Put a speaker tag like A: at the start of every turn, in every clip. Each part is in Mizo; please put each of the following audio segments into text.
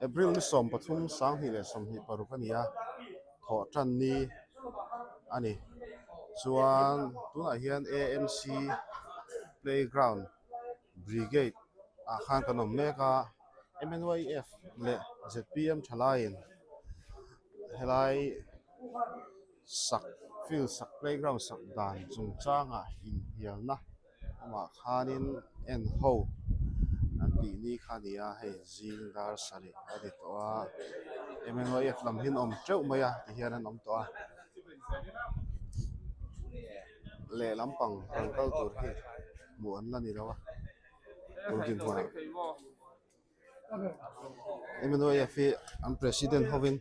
A: April ni 13 2026 a ni a, thawh tan ni a ni. Chuan tunah hian AMC playground brigade ah khan kan awm mek a, MNYF leh zpm thalaiin helai sak field sak playground sak dan chungchangah inhnialna amah khanin en ho an tih ni kha a ni a hei zing dar sarih a ni tawh a MNYF lam hi an awm teuh mai a tihian an awm tawh a lehlam pang rawn kal tur hi hmuh an la ni lo a tun dinhmunah. MNYF hi an president hovin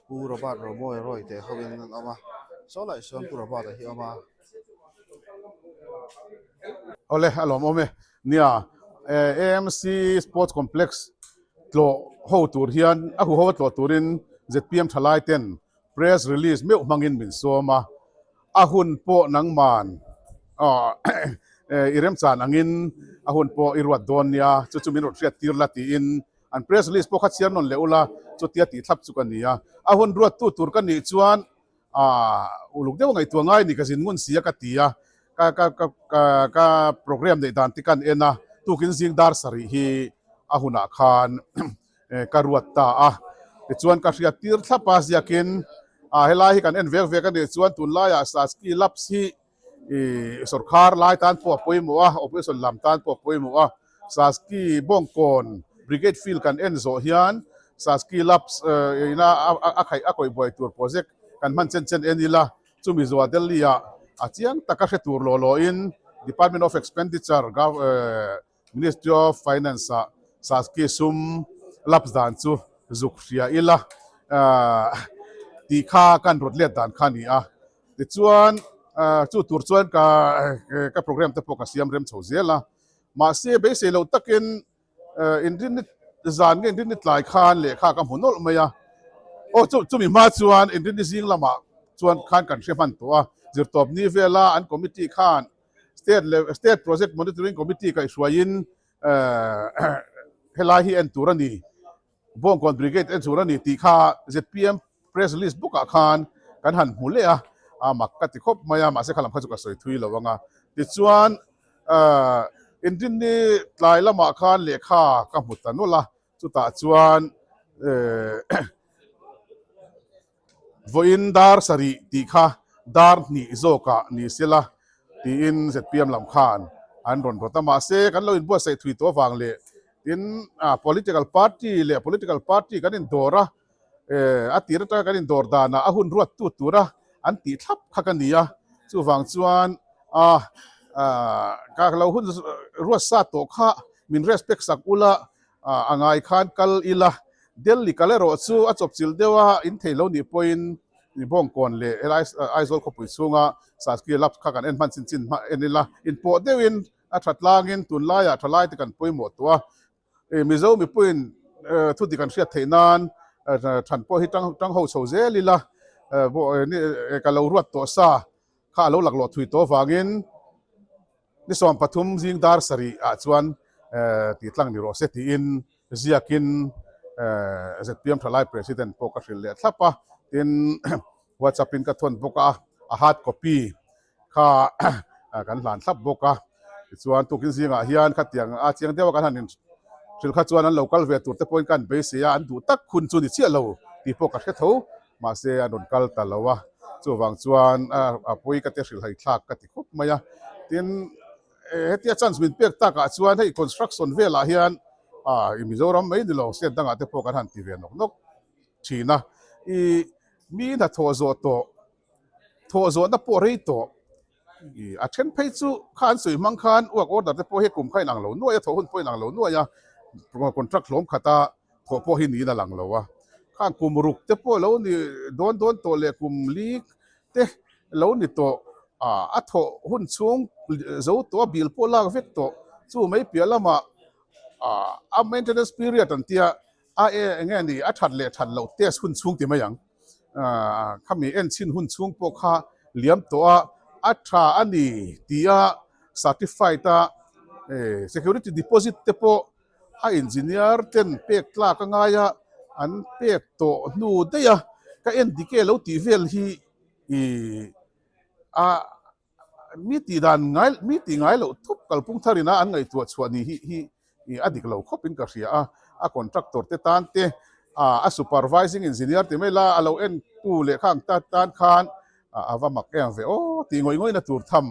A: Pu Robert Romawia Roy teh hovin an awm a saw lai sawn Pu Robert a hi a awm a.
B: Awle a lawm awm e. Nia AMC Sports Complex tlawh ho tur hian a huho a tlawh turin zpm thalai ten press release meuh hmangin min sawm a. A hun pawh nangman i remchan angin a hun pawh i ruat dawn nia, chu chu min rawn hriat tir la tiin an press release pawh kha chhiar nawn leh ula, chutia tih thlap chu ka ni a. A hun ruattu tur ka nih chuan uluk deuh ngaihtuah ngai ni ka zin ngun si a ka ti a, ka ka ka ka programme neih dan te kan en a, tukin zing dar sarih hi a hunah khan ka ruat ta a. Tichuan ka hriat tir thlap a ziakin a helai hi kan en vek vek a nih chuan tunlaiah Saski Labs hi ih sawrkhar lai tan pawh a pawimawh a, opposition lam tan pawh a pawimawh a. Saski Bawngkawn Brigade Field kan en zawh hian Saski Labs ina a khaih a kawih buai tur project kan hman chen chen en ila chumi zuah Delhi ah a chiang taka hre tur law law in Department of Expenditure Ministry of Finance ah Saski sum lapse dan chu zuk hria ila tih kha kan rawt let dan kha a ni a. Tichuan chu tur chuan ka ka program te pawh ka siam rem chho zel a. Mahse beisei loh takin inrinni zan nge inrinni tlai khan lehkha ka hmu nawlh mai a. Aw chu chumi hma chuan inrinni zing lamah chuan khan kan hre hman tawh a. Zirtawpni vela an committee khan State leh State Project Monitoring Committee kaihhruaiin helai hi en tur a ni, Bawngkawn Brigade en tur a ni tih kha zpm Press Release book ah khan kan han hmu leh a, a mak ka ti khawp mai a, mahse kha lam kha chu ka sawi thui lo ang a. Tichuan Inrinni tlai lamah khan lehkha ka hmu ta nawlh a, chutah chuan Vawiin dar sarih tih kha dar hnih zawkah ni sela tiin zpm lam khan an rawn rawt a, mahse kan lo inbuatsaih thui tawh avang leh tin political party leh political party kan indawr a, a tir atanga kan indawr danah a hun ruattu tura an tih thlap kha ka ni a, chuvang chuan ka lo hun ruat sa tawh kha min respect sak ula A ngai khan kal ila, Delhi kal erawh chu a chawpchilh deuh a, in thei lo nih pawhin Bawngkawn leh helai Aizawl khawpui chhunga Saski Labs kha kan en hman chin chin hma en ila, inpawh deuhin a tha tlangin tunlaiah thalaite kan pawimawh tawh a, Mizo mipuiin thu dik an hriat theih nan than pawh hi tang ho chho zel ila, ka lo ruat tawh sa kha a lo laklawh thui tawh avangin. Ni 13 zing dar sarih ah chuan tih tlang ni rawh se tiin ziakin zpm thalai president pawh ka hrilh leh thlap a, tin whatsapp in ka thawn bawk a, a hard copy kha kan hlan thlap bawk a, tichuan tukin zingah hian khatiang a chiang deuh a kan han hrilh kha chuan an lo kal ve tur te pawhin ka han beisei a, an duh tak hun chu ni chiah lo tih pawh ka hre tho. Mahse a rawn kal ta lo a, chuvang chuan a pawi ka te hrilhhai thlak ka ti khawp mai a. Tin, hetia chance min pek takah chuan hei construction velah hian i Mizoram mai ni lo state dangah te pawh kan han ti ve nawk nawk thin a. I mi hnathawh zawh tawh, thawh zawhna pawh rei tawh, I a then phei chu kha an sawi hmang khan work order te pawh hi kum kha inang lo nuai a, thawh hun pawh inang lo nuai a, contract hlawm khata thawh pawh hi niin a lang lo a. Khang kum ruk te pawh lo ni dawn dawn tawh leh kum li te lo ni tawh a thawh hun chhung zo tawh a bill pawh lak vek tawh chu mai piah lamah a maintenance period an tia A e eng nge ni a that leh that loh test hun chhung ti mai ang. Khami en chhin hun chhung pawh kha liam tawh a, a tha a ni tia certified a security deposit te pawh A engineer ten pek tlak a ngai a, an pek tawh hnu daih a, ka en dik e lo tih vel hi ih a mi tih dan ngai mi tih ngai loh thup kalpung thar ina an ngaihtuah chhuah ni hi hi ih a dik lo khawp in ka hria a, a contractor te tan te ah a supervising engineer ti mai la a lo en tu leh kha ang ta tan khan a va mak em ve aw tih ngawih ngawih na tur tham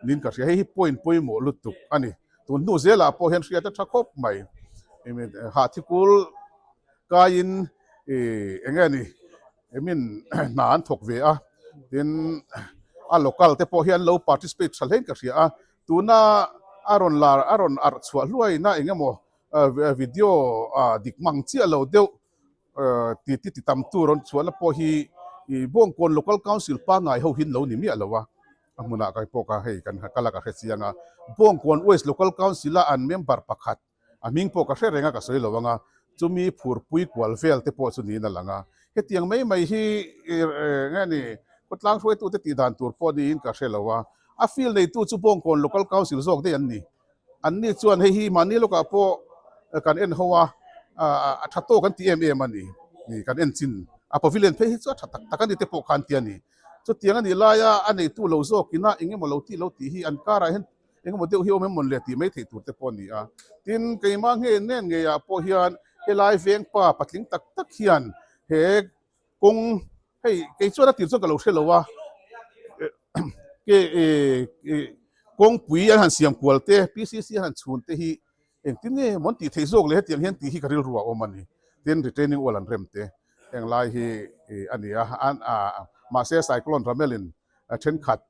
B: niin ka hria, hei hi point pawimawh lutuk a ni. Tun hnu zelah pawh hian hriat a tha khawp mai. Hahthikul kaiin ih eng nge ni min hna an thawk ve a, tin a local te pawh hian lo participate tha hlein ka hria a, tuna a rawn lar a rawn arh chhuah hluaina eng emaw video dik mang chiah lo deuh ti ti ti tam tur rawn chhuahna pawh hi ih Bawngkawn Local Council pangngai ho hi an lo ni miah lo a, a hmunah kai pawh ka hei kan kal a ka hre chiang a, Bawngkawn West Local Council a an member pakhat a hming pawh ka hre reng a ka sawi lo ang a, chumi phurpui kual vel te pawh chu niin a lang a, hetiang mai mai hi eng nge ni khawtlang hruaitute tih dan tur pawh niin ka hre lo a, a field neitu chu Bawngkawn Local Council zawk daih an ni. Anni chuan hei hi mahni lawkah pawh kan en ho a, a tha tawk an ti em em a ni. Kan en chin a pavilion phei hi chu a tha tak tak a ni te pawh khan ti a ni. Chutiang a nih laia a neitu lo zawk ina eng emaw lo tih lo tih hi an karah hian eng emaw deuh hi awm em mawn le tih mai theih tur te pawh a ni a. Tin, keimah nge nen ngeiah pawh hian helai vengpa patling tak tak hian he Kawng hei kei chuan a tir chuan ka lo hre lo a, ke kawngpui an han siam kual te, PCC an han chhun te hi engtin nge maw an tih theih zawk le hetiang hian tih hi ka rilru a awm a ni. Tin, retaining wall an rem te heng lai hi a ni a, mahse cyclone Ramelin thenkhat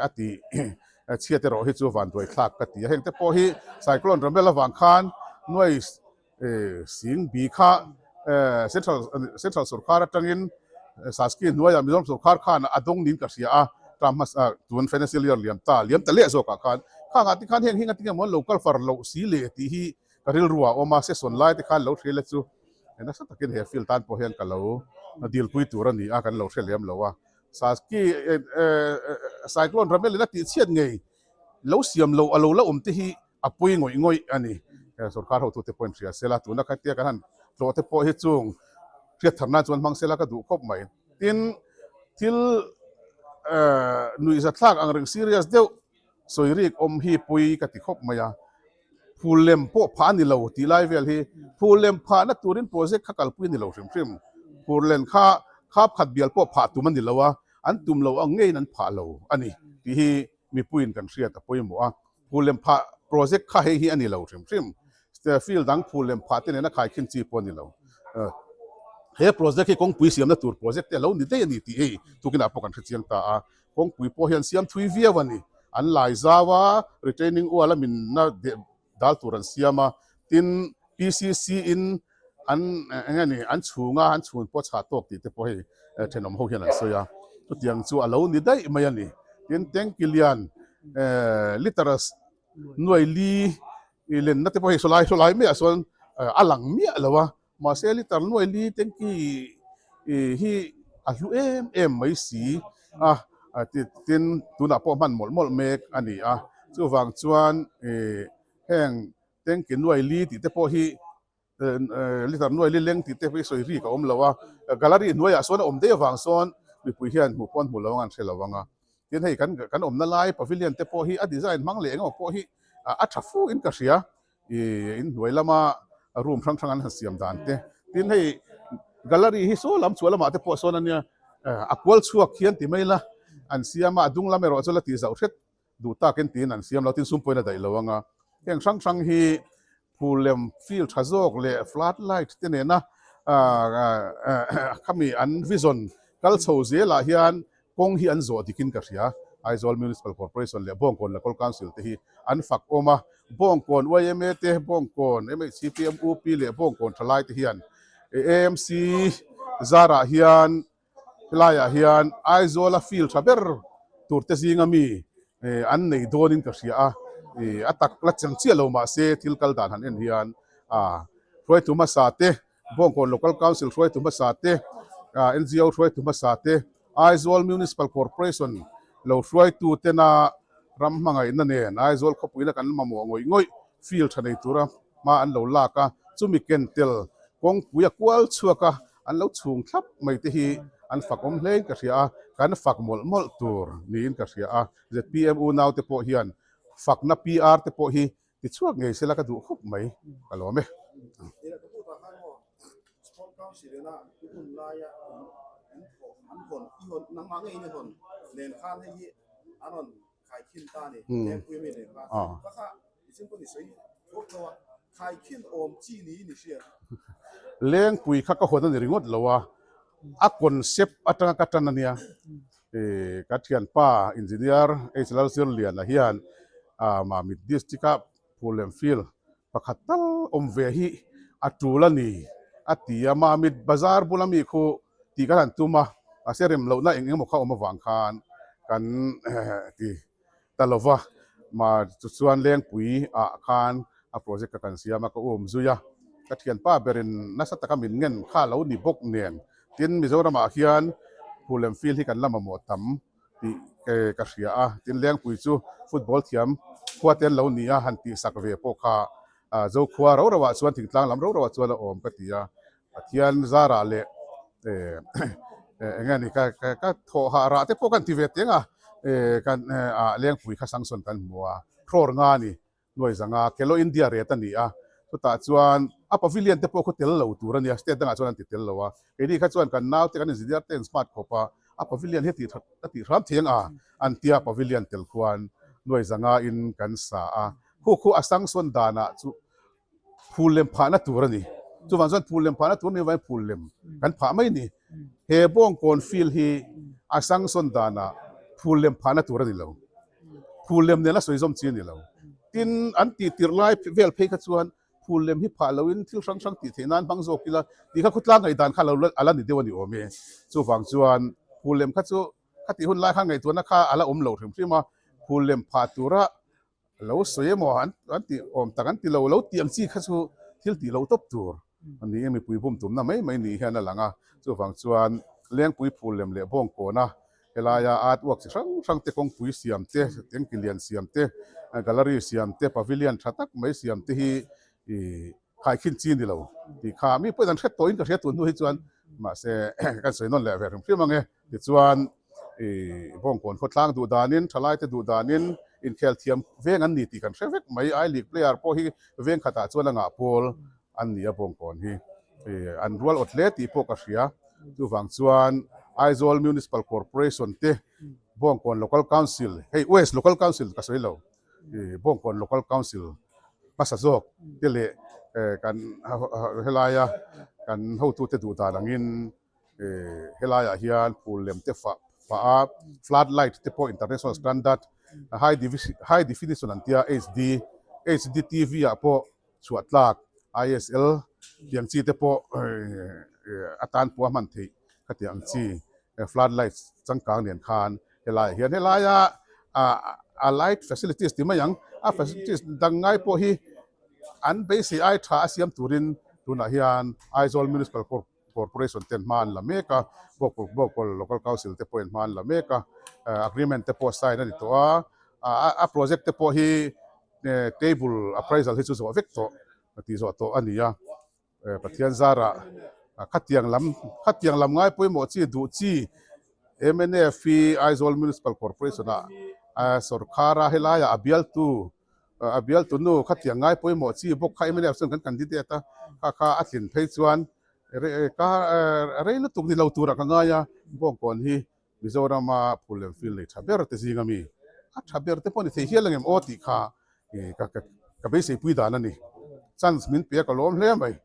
B: a tih chhiat erawh hi chu vanduai thlak ka ti a, heng te pawh hi cyclone Ramel avang khan nuai Sing bi kha Central Central sorkar atangin Saski hnuaiah Mizoram sorkar khan a dawng niin ka hria a, term hmasa tun financial year liam ta liam ta leh zawkah khan khangah te khan heng heng atinge maw an lo kal far loh si le tih hi ka rilru ah a awm a, session lai te khan lo hria le chu nasa takin he field tan pawh hian ka lo dilpui tur a ni a, kan lo hre lem lo a. Saski Cyclone Ramelin a tihchhiat ngei lo siam loh a lo la awm te hi a pui ngawih ngawih a ni. Sorkar hotute pawhin hria sela, tuna khatia kan han tlawh te pawh hi chung hriat thar nan chuan hmang sela ka duh khawp mai. Tin, thil nuihzathlak ang reng serious deuh sawi rik awm hi pui ka ti khawp mai a. Phul lem pawh phah a ni lo tih lai vel hi phul lem phahna turin project kha kalpui a ni lo hrim hrim. Phur len kha khap khat bial pawh phah tum a ni lo a, an tum lo ang ngeiin an phah lo a ni tih hi mipuiin kan hriat a pawimawh a. Phul lem phah project kha hei hi a ni lo hrim hrim. Field dang phul lem phah te nena khaikhin chi pawh a ni lo. He project hi kawngpui siamna tur project te a lo ni daih a ni tih hei tukinah pawh kan hre chiang ta a. Kawngpui pawh hian siam thui viau a ni. An lai zau a, retaining wall a minna dal tur an siam a, tin PCC in an eng nge ni an chhunga an chhun pawh chhah tawk tih te pawh hei thenawm ho hian an sawi a, chutiang chu a lo ni daih mai a ni. Tin tanki lian litres nuai li lenna te pawh hei sawlai sawlai maiah sawn a lang miah lo a, Mahse litre nuai li tanki hi a hlu em em mai si a, tin tunah pawh hman mawlh mawlh mek a ni a, chuvang chuan heng tanki nuai li tih te pawh hi litre nuai li leng tih te pawh hi sawi rik a awm lo a, gallery hnuaiah sawn a awm daih avang sawn mipui hian hmuh pawh an hmu lo ang an hre lo ang a, tin hei kan kan awmna lai pavilion te pawh hi a design hmang leh engemaw pawh hi a tha fu in ka hria. Ih inhnuai lama room hrang hrang an han siam dan te tin hei gallery hi saw lam chhuah lamah te pawh sawn ania a kual chhuak hian ti mai la an siam a a dung lam erawh chu la tih zauh hret duh takin tiin an siam lo tin sum pawhin a daih lo ang a heng hrang hrang hi phul lem field tha zawk leh flood light te nena khami an vision kal chho zelah hian Kawng hi an zawh dikin ka hria. Aizawl Municipal Corporation leh Bawngkawn Local Council te hi an fak awm a. Bawngkawn yma te, Bawngkawn MHCP, MUP leh Bawngkawn thalai te hian AMC zarah hian helaiah hian Aizawla field tha ber tur te zinga mi an nei dawnin ka hria a. A tak la chang chiah lo mahse thil kal dan han en hian hruaitu hmasa te Bawngkawn Local Council hruaitu hmasa te, NGO hruaitu hmasa te, Aizawl Municipal Corporation lo hruaitu tena ram hmangaihna nen Aizawl khawpuina kan mamawh ngawih ngawih field tha nei tura hma an lo lak a. Chumi ken tel kawngpui a kual chhuak a, an lo chhung thlap mai te hi an fak awm hlein ka hria a, kan fak mawlh mawlh tur niin ka hria a. Zpm unaute pawh hian fakna PR te pawh hi tichhuak ngei sela ka duh khawp mai, ka lawm e.
A: Sport Council ina i hun laia in thawh an hawn i hawn nangmah ngei in i hawn nen khan hei hi an rawn khaikhin ta a ni Lengpui ami nen khan ka kha nichin pawh ni sawi thuak tho a khaikhin awm chi niin i hria.
B: Lengpui kha ka hawn a ni ringawt lo a, a concept atanga ka tan a nia. Ka thianpa Engineer H Lalzirliana hian Mamit District-a Phulem Field pakhat tal awm ve hi a tul a ni a ti a, Mamit bazar bula mi khu tih kan han tum a, mahse rem lohna eng eng emaw kha awm avang khan kan ti ta lo va, ma chu chuan Lengpui ah khan a project ka kan siam a, ka um zui a, ka thianpa berin nasa taka min ngen kha lo ni bawk nen, tin Mizoramah hian Phulem field hi kan la mamawh tam tih ka hria a, tin Lengpui chu football thiam khua te an lo ni a, han tihsak ve pawh kha Zokhua ro ro ah chuan thingtlang lam ro ro ah chuan a awm ka ti a, Pathian zarah leh eng nge ni ka ka thawh hah rah te pawh kan ti ve teng a, kan Lengpui kha sanction kan hmu a, thlawr nga a ni. Nuai zanga Khelo India ret a ni a, chutah chuan a pavilion te pawh khu tel lo tur a nia, state dangah chuan an ti tel lo a, keini kha chuan kan naute kan engineer te an smart khawp a, a pavilion hi a tih that a tih hram thei ang a, an tia pavilion tel khuan nuai zanga in kan sa a, khu khu a sanction danah chu phul lem phahna tur a ni, chuvang chuan phul lem phahna tur ni avangin phul lem kan phah mai a ni, he bawngkawn field hi a sanction danah phul lem phahna tur a ni lo. Phul lem nen a sawi zawm chi a ni lo. Tin, an tih tirh lai vel phei kha chuan phul lem hi phah loin thil hrang hrang tih theih nan hmang zawk ila tih kha khawtlang ngaihdan kha lo a la ni deuh a ni awm e. Chuvang chuan phul lem kha chu khatih hun lai khan ngaihtuahna kha a la awm lo hrim hrim a, phul lem phah tura lo sawi emaw an an tih awm tak an ti lo, lo tih ang chi kha chu thil tih loh tawp tur a ni e, mipui bum tumna mai mai ni hian a lang a, chuvang chuan Lengpui phul lem leh Bawngkawna helaia art work chi hrang hrang te kawngpui siam te, tengki lian siam te, gallery siam te, pavilion tha tak mai siam te hi ih khaikhin chi ni lo tih kha mi pawhin an hret tawhin ka hria tun hnu hi chuan mahse kan sawi nawn leh ve hrim hrim ang e tichuan ih Bawngkawn khawtlang duh danin thalaite duh danin inkhel thiam veng an ni tih kan hre vek mai I League player pawh hi veng khatah chuan a ngah pawl an ni a Bawngkawn hi ih an rual awt hle tih pawh ka hria chuvang chuan Aizawl Municipal Corporation te Bawngkawn Local Council hei West Local Council ka sawi lo ih Bawngkawn Local Council hmasa zawk te leh kan helaia kan hotute duh dan angin helaiah hian phul lem te fah fah a flood light te pawh international standard high high definition an tia HD HD T_V ah pawh chhuah tlak I_S_L tiang chi te pawh atan pawh a hman theih khatiang ang chi flood light changkang nen khan helaiah hian helaia ah a light facilities ti mai ang a facilities dang ngai pawh hi an beisei ai tha a siam turin tunah hian Aizawl Municipal Corporation ten hma an la mek a Bawkkawl Local Council te pawhin hma an la mek a agreement te pawh sign a ni tawh a a project te pawh hi table appraisal hi chu zawh vek tawh tih zawh tawh a ni a. Pathian zarah khatiang lam khatiang lam ngai pawimawh chi duh chi mnf hi Aizawl Municipal Corporation ah sawrkhara helaiah a bialtu a bialtu nu khatiang ngai pawimawh chi bawk kha mnf chuan kan candidate a kha kha a tlin phei chuan rei lutuk ni lo turah ka ngai a Bawngkawn hi Mizorama phul lem field nei tha ber te zing ami a tha ber te pawh ni thei hial angem aw tih kha ka ka beisei pui dan a ni chance min pe a ka lawm hle mai.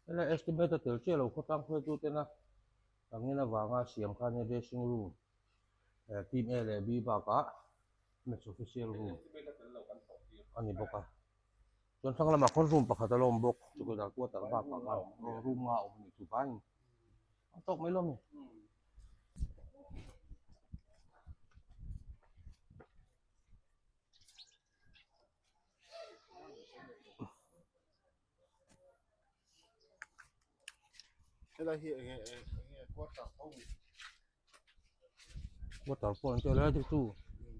C: Helai estimate a tel chiah lo khawtlang hruaitu tena tangin avanga siam khan hei dressing room eh team A leh B bakah match official room a ni bawk a chuan thlang lamah khawn room pakhat a la awm bawk chawkidar quarter bakah khan room nga a awm a ni chuvangin a tawk mai lo a ni.
A: Helai hi enge enge quarter tho ni.
C: Quarter pawh an tel a chu chu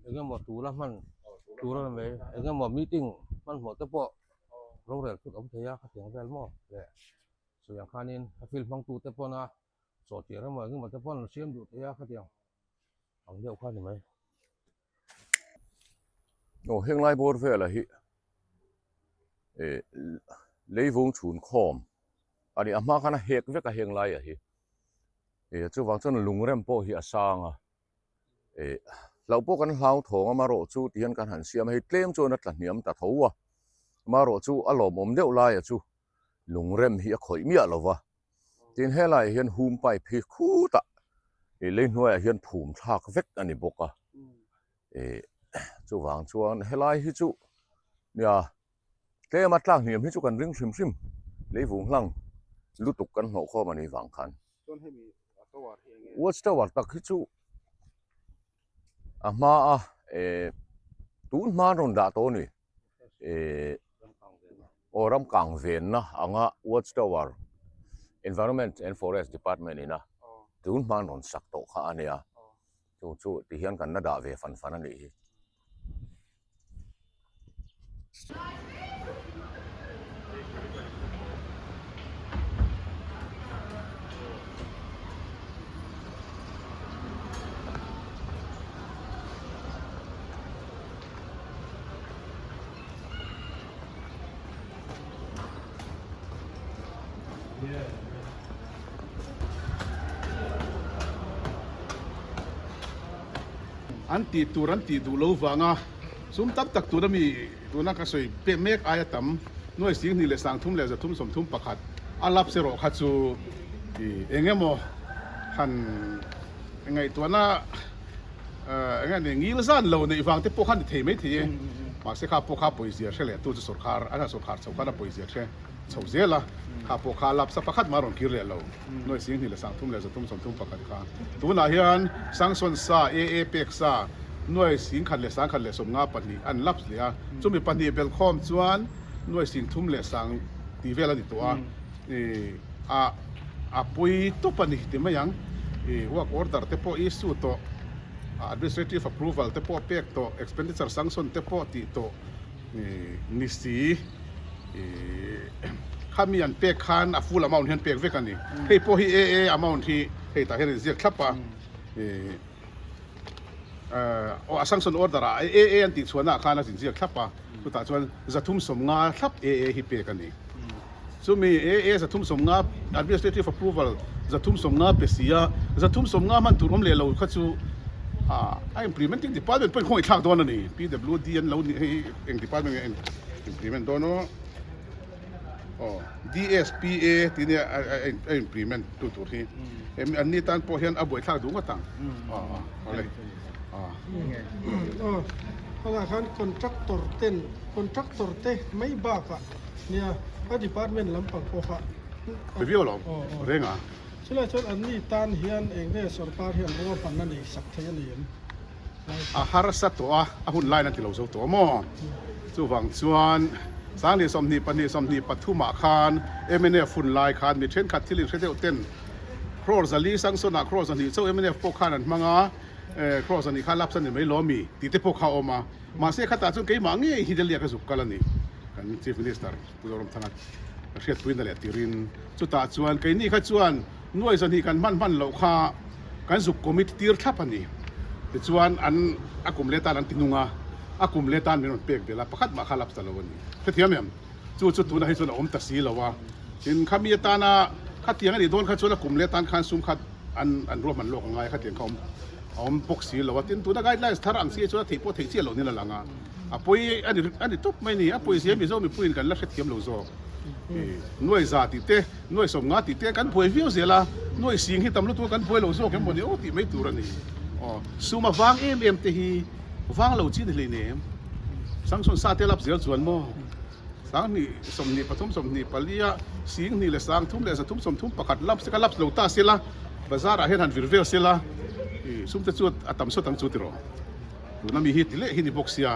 C: enge maw tura hman tura mai enge maw meeting hmanhmawh te pawh rorel thut awm thei a khatiang vel maw le sawi ang khanin a field hmangtu te pawna chaw tir emaw eng emaw te pawh an siam duh thei a khatiang ang deuh kha a ni mai.
D: Aw heng lai bawr velah hi eh leivung chhun khawm a ni a hma khan a hek vek a heng laiah hi eh chuvang chuan lungrem pawh hi a sang a eh hlauh pawh kan hlau thawng a marawh chu ti hian kan han siam a hei tlem chuan a tla hniam ta tho a marawh chu a lawmawm deuh laiah chu lungrem hi a khawih miah lo va. Tin helaiah hian hum pipe hi khutah ih lei hnuaiah hian phum thlak vek a ni bawk a ih chuvang chuan helai hi chu nia tlema tlak hniam hi chu kan ring hrim hrim lei vung hlang lutuk kan hnawh khawm a nih vang khan watch tower tak hi chu a hma a eh tun hma an rawn dah tawh a ni. eh aw ram kang venna anga watch tower environment and forest department ina tun hma an rawn sak tawh kha a nia chu chu ti hian kan la dah ve fan fan a nih hi.
B: An tih tur an tih duh lo vanga sum tam tak tuna mi tuna ka sawi pek mek aia tam nuai singhnih leh sangthum leh zathum sawmthum pakhat a lapse erawh kha chu eng emaw han ngaihtuahna Eng nge ni ngil zan lo neih vang te pawh kha ni thei mai thei e. Mahse kha pawh kha pawizia hre leh tu chu sawrkhar a sawrkhar chho khan a pawizia hre chho zel a. Kha pawh kha lapsa pakhat mah a rawn kir leh lo. Nuai singhnih leh sangthum leh zathum sawmthum pakhat kha. Tunah hian Sangsawn sa AA pek sa nuai singkhat leh sangkhat leh sawmnga pahnih an laps leh a. Chumi pahnih belhkhawm chuan nuai singthum leh sang tih vel a ni tawh a. A a pui tawp a ni ti mai ang. Ih work order te pawh issue tawh, administrative approval te pawh pek tawh, expenditure sanction te pawh tih tawh ih ni si. Ih khami an pek khan a full amount hian pek vek a ni. Hei pawh hi AA amount hi hei tah hian inziak thlap a. Ih aw a sanction order ah AA an tih chhuahna ah khan a inziak thlap a. Chutah chuan 350 thlap AA hi pek a ni. Chumi AA 350 administrative approval 350 pe si a, 350 hman tur awm leh lo kha chu a implementing department pawhin khawngaih thlak dawn a ni. PWD an lo nih hei eng department nge implement dawn aw. Aw DSPA tih nia a implement tu tur hi. An ni tan pawh hian a buaithlak duh ngawt ang. Aw aw awle.
E: Aw hengah khan contractor ten contractor te mai bakah nia a department lampang pawh kha
B: Pe viau lo reng a.
E: Chulai chuan an ni tan hian eng nge sorkar hian ruahmanna nei sak thei a ni em?
B: A harsa tawh a, a hun lain a ti lo zo tawh maw? Chuvang chuan Sanghnih 22 23 ah khan mnf hun lai khan mi thenkhat thil inhre deuh ten crore zali sanction ah crore zahnih chauh mnf pawh khan an hmang a, crore zahnih kha lapse a ni mai lo ami tih te pawh kha a awm a. Mahse khatah chuan keimah ngei hi Delhi ah ka zuk kal a ni, kan Chief Minister Pu Zoramthanga. Ka hriatpuina leh tirin chutah chuan keini kha chuan nuai zahnih kan hman hman loh kha kan zuk commit tir thlap a ni. Tichuan an a kum leh tan an ti nung a, a kum leh tan min rawn pek belh a, pakhat mah kha lapse ta lo a ni. Hrethiam em? Chu chu tunah hi chuan a awm ta si lo a. Tin, khami atana khatiang a nih dawn kha chuan a kum leh tan khan sum kha an an ruahman lawk a ngai a, khatiang kha awm a awm bawk si lo a. Tin, tuna guidelines thar ang chi hi chuan a theih pawh theih chiah loh nin a lang a. A pawi a ni a ni tawp mai a ni. A pawi zia Mizo mipuiin kan la hrethiam lo zawk. Nuai za tih te, nuai sawmnga tih te kan buai viau zel a, nuai sing hi tam lutuk a kan buai lo zawk em maw ni aw tih mai tur a ni. Aw, sum a vang em em te hi vang lo chi ni hleinem. Sanction sa te lap zel chuan maw? 20 23 24 a 2 leh 3 leh 3 31 laps te kha laps lo ta sela bazar ah hian han vir vel sela ih sum te chu a tam sawt ang chu tiraw tuna mi hi ti leh hi ni bawk sia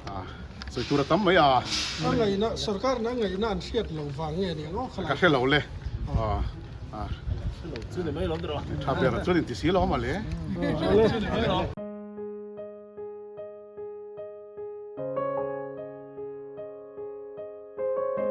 B: ah sawi tur a tam mai a.
E: A ngaihna sorkar in a ngaihna an hriat lo vang nge ni ang aw khalai.
B: Ka hre lo le ah ah tha ber chuan in ti si lo a mawle.